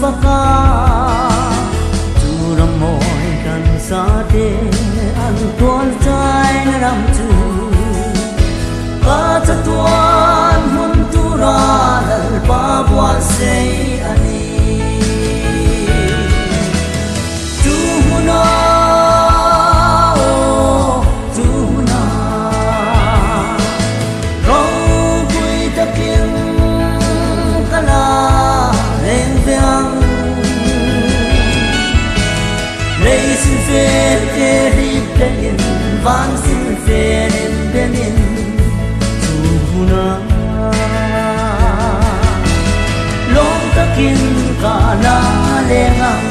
faka Chu ram mawi kan sa te an tual chai na ram chu Ka chatuan hmun tura Lalpa buatsaih a ni. Chu hmuna aw chu hmuna ropui takin ka la leng ve ang. Lei sin fen te hlip tlein van sin fen in benin chu hmuna lawm takin ka la leng ang.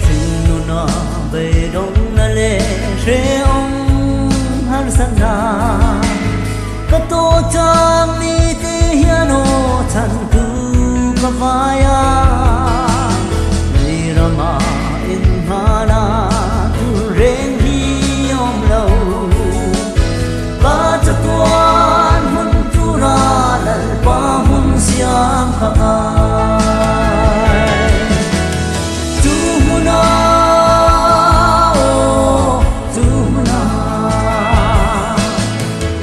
Hringnuna beidawngna leh hrehawm harsatna ka tawh chang ni te hian aw chhantu ka vai a, lei rama inhmana tur reng hi awm lo. Ka chatuan hmun tura Lalpa hmun siam kha ngai. Chu hmuna aw chu hmuna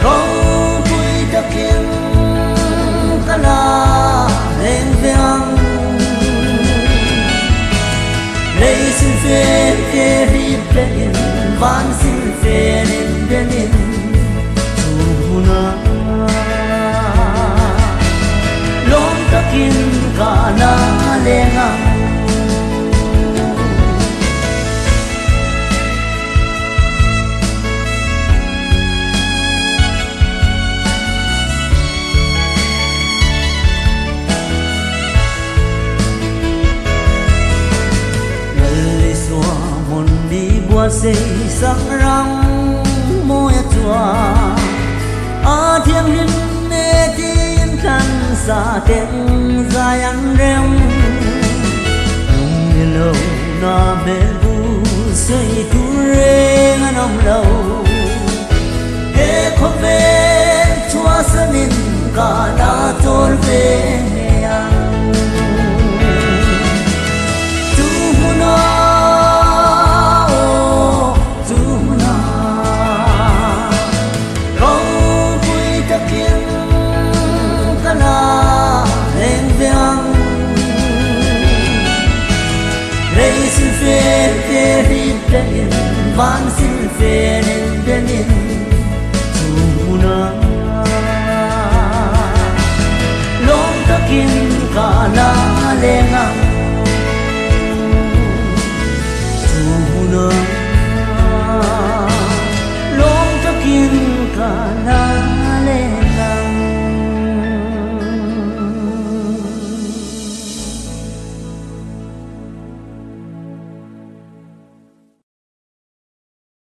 ropui takin ka la leng ve ang. Lei sin fen te hlip tlein van sin fen in benin chu hmuna lawm takin ka la leng ang. Lalisua hmun ni buatsaih sak ram mawi a chuan a thianghlim e tiin thlan sa ten zai an rem. Lung ni lo na hmel bu sawi tur reng an awm lo.